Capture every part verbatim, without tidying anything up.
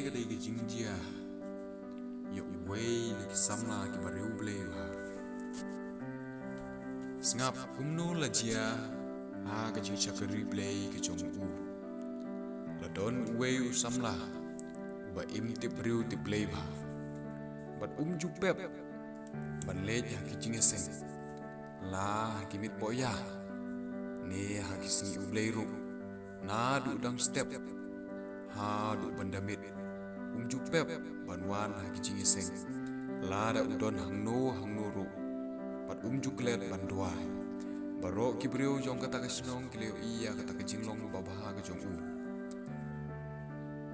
ka dei ka jingjia ïa uwei na ki samla kiba riewblei bha. Sngap kumno la jia ha ka jingshakri Blei ka jong u. La don uwei u samla uba im tip briew tip Blei bha, bad um ju pep ban leit ha ki jingïaseng, la ha ki miet bok ïa, ne ha ki sngi U Blei ruh. Naduh dang step haduh ban da miet, um ju pep ban wan ha ki jingïaseng, lada u don hangno hangno ruh. Bad um ju klet ban duwai. Baroh ki briew jong kata ka shnong ki la ïohi ïa kata ka jinglong babha ka jong u.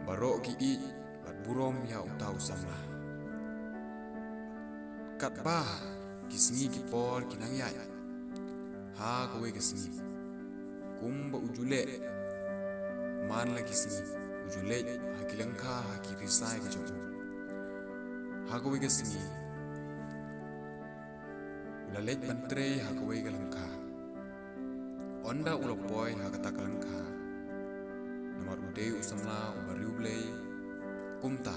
Baroh ki ïeit bad burom ïa uta u samla. Katba ki sngi ki por ki nang ïaid, ha kawei ka sngi, kumba u ju leh man la ki sngi, u ju leit ha ki lyngkha ha ki risai ka jong u. Ha kawei ka sngi u la leit ban trei ha kawei ka lyngkha. Ynda u la poi ha kata ka lyngkha, namar u dei u samla uba riewblei, kumta,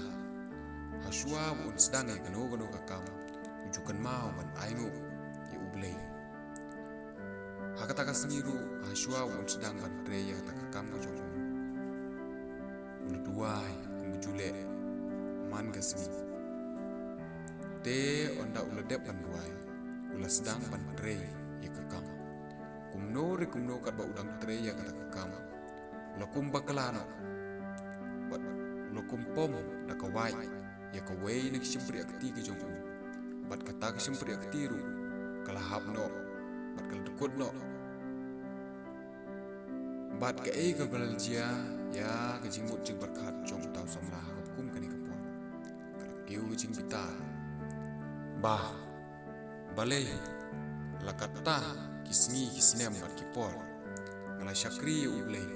ha shuwa ba un sdang ïa kano kano ka kam, u ju kynmaw ban ainguh ïa U Blei. Ha kata ka sngi ruh, ha shuwa ba un sdang ban trei ïa kata ka kam ka jong u, u la duwai, um ju leh man ka sngi. Te ynda u la dep ban duwai, u la sdang ban trei ïa ka kam. Kumno re kumno, katba u dang trei ïa kata ka kam, u la kum bakla noh, bad u la kum pom da ka wait ïa kawei na ki shympriahkti ka jong u. Bad kata ka shympriahkti ruh ka la hap noh, bad ka la dkut noh. Bad kaei kaba la jia ïa ka jingmut jingpyrkhat jong uta u samla ha ka kum kane ka por? Ka la kiew ka jingbitar. Bah, balei la katta ki sngi ki snem bad ki por nga la shakri ïa U Blei,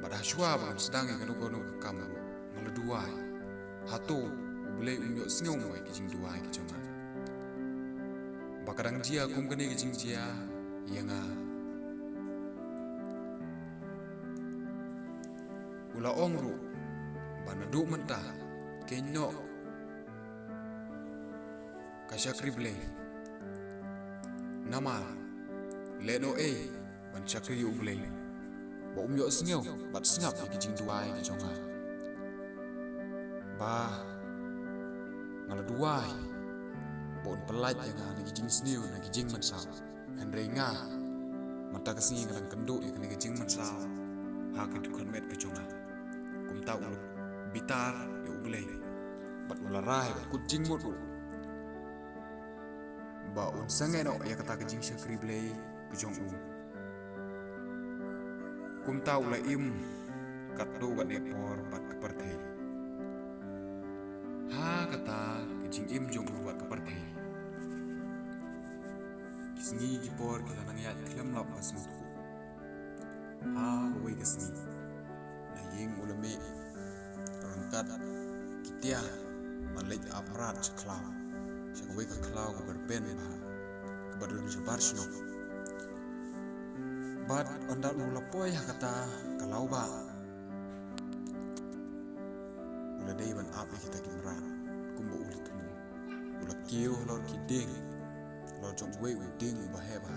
bad ha shuwa ba ngan sdang ïa kano kano ka kam ruh nga la duwai? Hato U Blei um ïohsngew mo ïa ki jingduwai ki jong nga? Ba ka dang jia kum kane ka jingjia ïa nga. U la ong ruh ba naduh mynta, kynnoh ka shakri Blei. Namar lehnoh ei ban shakri ïa U Blei ba um ïohsngew bad sngap ïa ki jingduwai ki jong nga. Ba nga la duwai ba un pyllait ïa nga na ki jingsniew, na ki jingmynsaw. Hynrei nga, mynta ka sngi nga dang kynduh ïa kane ka jingmynsaw ha ka dkhot met ka jong nga. Kumta u la bitar ïa U Blei, bad u la rai bad kut jingmut ruh ba un sangeh noh ïa kata ka jingshakri Blei ka jong u. Kumta u la im katto katne por bad ka pyrthei. Ha kata ka jingim jong u bad ka pyrthei, ki sngi ki por ki la nang ïaid khlem lap ba sngewthuh. Ha kawei ka sngi, na ïing u la mih ryngkat ki tiar ban leit ap mrad sha khlaw, sha kawei ka khlaw kaba rben bha, kaba don shabar shnong. Bad ynda u la poi ha kata ka lawbah, u la dei ban ap ïa kita ki mrad kumba u la thmu. U la kiew halor ki dieng, halor jong uwei u dieng uba heh bha.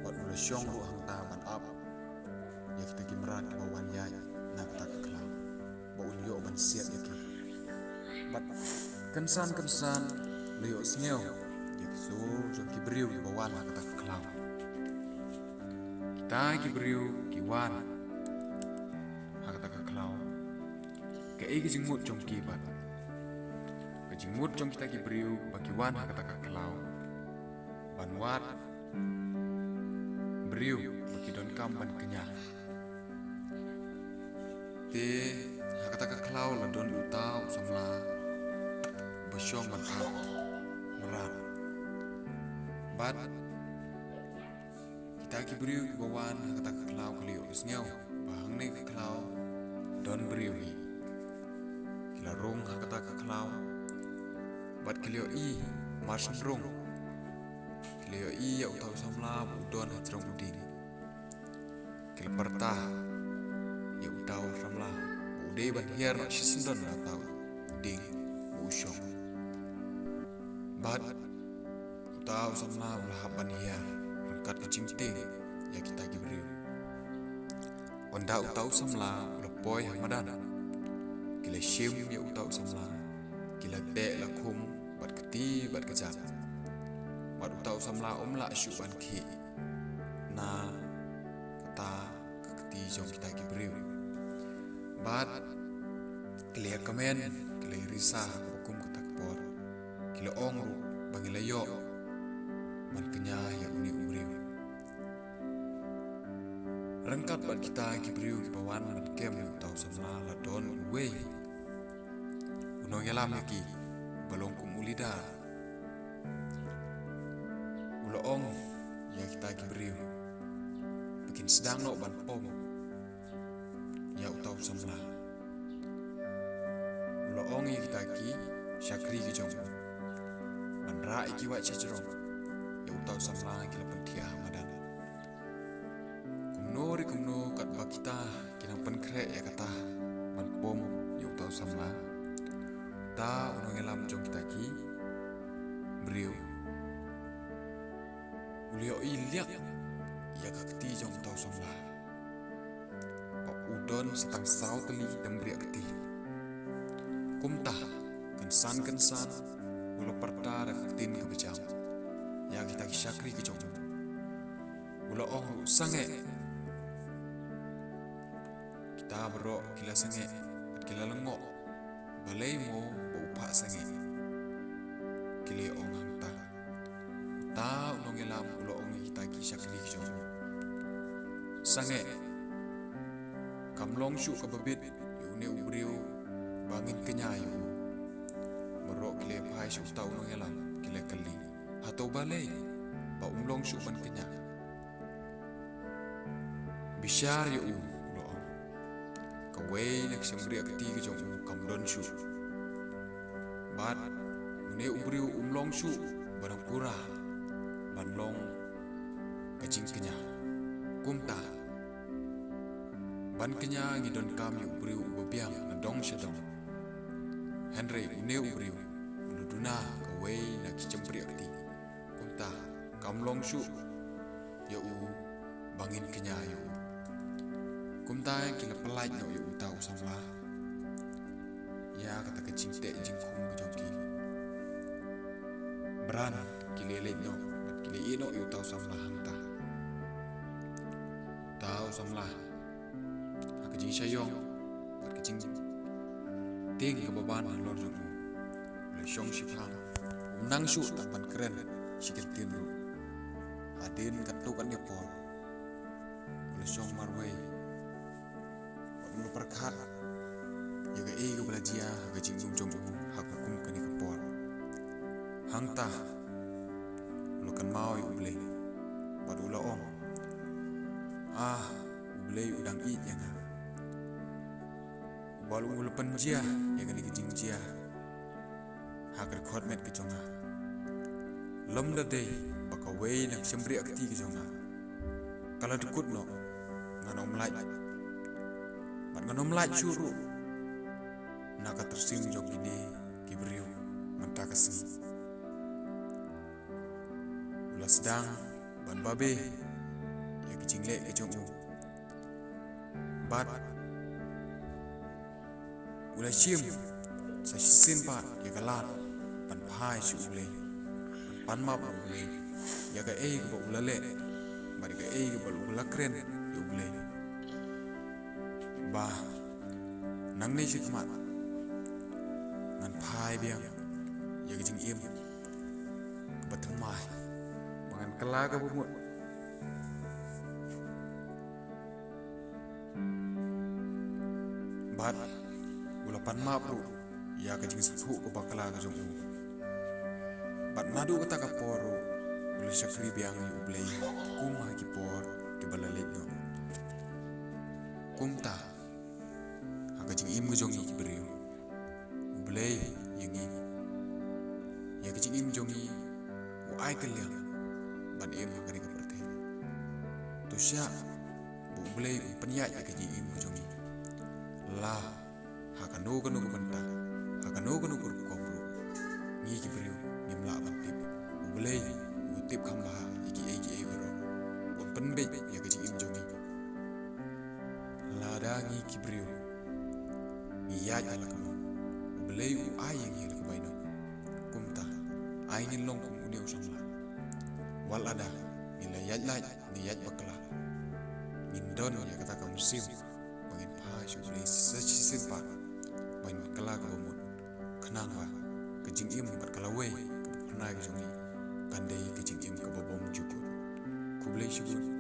Bad u la shong ruh hangta ban ap ïa kita ki mrad kiba wan ïaid na kata ka khlaw, ba un ïoh ban siat ïa ki. Bad kynsan kynsan u la ïohsngew ïa ki sur jong ki briew kiba wan ha kata ka khlaw. Kita ki briew ki wan ha kata ka khlaw, kaei ka jingmut jong ki bad? Ka jingmut jong kita ki briew ba ki wan ha kata ka khlaw ban wad briew ba ki donkam ban kñia. Te ha kata ka khlaw la don uta u samla ba shong ban ap mrad. Bad kita ki briew kiba wan ha kata ka khlaw ki la ïohsngew ba hangne ka khlaw don briew hi. Ki la rung ha kata ka khlaw bad ki la ïohi marsynrung. Ki la ïohi ïa uta u samla ba u don ha jrong u dieng. Ki la pyrta ïa uta u samla ba u dei ban hiar noh shisyndon na uta u dieng ba u shong. Bad uta u samla u la hap ban hiar ryngkat ka jingtieng ïa kita ki briew. Ynda uta u samla u la poi ha madan, ki la shim ïa uta u samla, ki la teh la khum bad kti bad kjat. Bad uta u samla um lah shuh ban khih na kata ka kti jong kita ki briew. Bad ki la ïa kmen, ki la ïa risa ha kaba kum kata ka por. Ki la ong ruh ba ngi la ïoh ban kñia ïa une u briew. Ryngkat bad kita ki briew kiba wan ban kem ïa uta u samla la don uwei u nongïalam ïa ki, ba long kum u leader. U la ong ïa kita ki briew ba kin sdang noh ban pom ïa uta u samla. U la ong ïa kita ki shakri ki jong u ban rah ïa ki wait shajrong ïa uta u samla, ki la pynthiah ha madan. Kumno re kumno, katba kita ki nang pynkhreh ïa kata ban pom ïa uta u samla, uta u nongïalam jong kita ki briew u la ïohi liak ïa ka kti jong uta u samla. Ba u don sa tang saw tylli tymbriah kti. Kumta kynsan kynsan u la pyrta da ka ktien kaba jam ïa kita ki shakri ki jong u. U la ong ruh, sangeh. Kita baroh ki la sangeh bad ki la lyngngoh. Balei mo ba u phah sangeh? Ki la ong hangta. Uta u nongïalam u la ong ïa kita ki shakri ki jong u, sangeh. Kam long shuh kaba bit ïa une u briew ba ngin kñia ïa u. Baroh ki la phai sha uta u nongïalam, ki la kylli, hato balei ba um long shuh ban kñia? Bishar ïa u, u la ong. Kawei na ki shympriah kti ki jong u kam don shuh. Bad une u briew um long shuh ba dang pura ban long ka jingkñia. Kumta ban kñia ngi donkam ïa u briew uba biang na dong sha dong. Hynrei une u briew u la duna kawei na ki shympriah kti. Kumta kam long shuh ïa u ba ngin kñia ïa u. Kumta ki la pyllait noh ïa uta u samla ïa kata ka jingteh jingkhum ka jong ki. Bran ki la leit noh bad ki la ïeh noh ïa uta u samla hangta. Uta u samla ha ka jingshah ïong bad ka jingtieng kaba ban halor jong u, u la shong shiphang. Um nang shuh tang ban kren shi kyntien ruh. Hadien katto katne por u la shong marwei bad u la pyrkhat ïa kaei kaba la jia ha ka jingim jong u ha ka kum kane ka por. Hangta u la kynmaw ïa U Blei bad u la ong, ah, U Blei u dang ïeit ïa nga. Uba long u la pynjia ïa kane ka jingjia ha ka dkhot met ka jong nga. Lymda dei ba kawei na ka shympriah kti ka jong nga ka la dkut noh, ngan ym lait. Bad ngan ym lait shuh ruh na ka tyrsim jong kine ki briew mynta ka sngi. U la sdang ban babe ïa ki jingleh ki jong u. Bad u la shim sa shisien pat ïa ka lad ban phai sha U Blei, ban pan map ha U Blei ïa kaei kaba u la leh bad ïa kaei kaba u la kren ïa U Blei. Ba nangne shakhmat ngan phai biang ïa ka jingim kaba thymmai, ba ngan kylla kaba mut. Bad u la pan map ruh ïa ka jingsngewthuh kaba bakla ka jong u. Bad naduh kata ka por ruh u la shakri biang ïa U Blei kum ha ki por kiba la leit noh. Kumta ha ka jingim ka jong ngi ki briew, U Blei ïa ngi, ïa ka jingim jong ngi u ai kylliang ban im ha kane ka pyrthei. To shah ba U Blei un pynïaid ïa ka jingim ka jong ngi. La Ha kano kano ka bynta, ha kano kano ka rukom ruh, ngi ki briew ngim lah ban tip. U Blei u tip kham bha ïa kiei kiei baroh. Un pynbeit ïa ka jingim jong ngi. Lada ngi ki briew ngi ïaid ha la ka mon, U Blei u ai ïa ngi ha la ka bainong. Kumta ai ngin long kum une u samla. Wat lada ngi la ïaid lait, ngi ïaid bakla, ngin don ïa kata ka mynsiem ba ngin phai sha U Blei sa shisien pat, ba ngin kylla kaba mut, khnang ba ka jingim bad ka lawei kaba phyrnai ka jong ngi kan dei ka jingim kaba bymjukut. Khublei shibun.